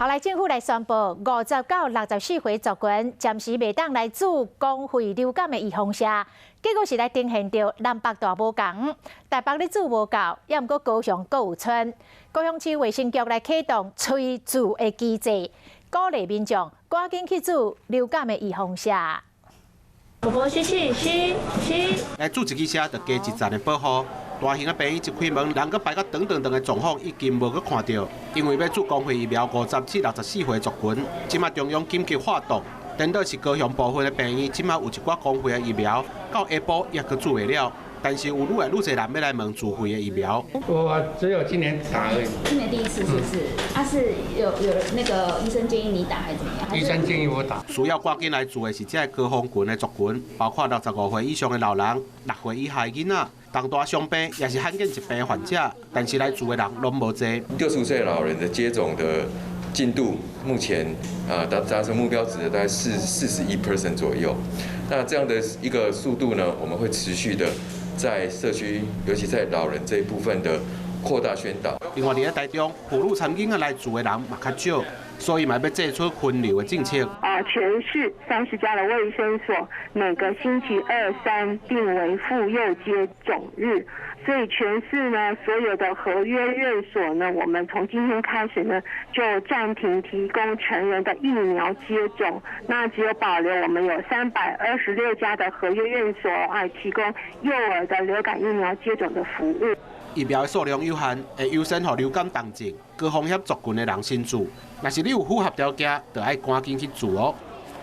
後來政府來宣布，50到64歲族群暫時袂當來注公費流感的預防射，結果是來呈現著南北大無仝，台北咧注無夠，抑毋過高雄閣有賰。高雄市衛生局來啟動催注的機制，鼓勵民眾趕緊去注流感的預防射。寶寶吸氣，吸吸。來注一支射，就加一層的保護。大型的病院一開門，人閣排甲長長長的狀況已經無閣看著，因為欲注公費疫苗50至64歲族群，這馬中央緊急發動，顛倒是高雄部分的病院，這馬有一寡公費的疫苗，到下晡也閣注袂了，但是有愈來愈濟人欲來問自費的疫苗。我只有今年打而已。今年第一次是不是？啊，是有那個醫生建議你打還是怎麼樣？醫生建議我打。需要趕緊來注的是這個高風險的族群，包括65歲以上的老人、6歲以下的囡仔。重大傷病也是罕見疾病的患者，但是來注的人攏無濟。65歲老人的接種的進度，目前啊達成目標值的大概是41% 左右。那這樣的一個速度呢，我們會持續的在社區，尤其在老人這一部分的擴大宣導。另外，佇咧台中，婦女參囡仔來注的人嘛較少，所以嘛欲祭出分流的政策。啊，全市30家的衛生所每個星期二、三定為婦幼接種日，所以全市呢所有的合約院所呢，我們從今天開始呢就暫停提供成人的疫苗接種，那只有保留我們有326家的合約院所啊提供幼兒的流感疫苗接種的服務。疫苗的數量有限，會優先予流感重症、高風險族群的人先注。若是你有符合條件，就愛趕緊去注哦。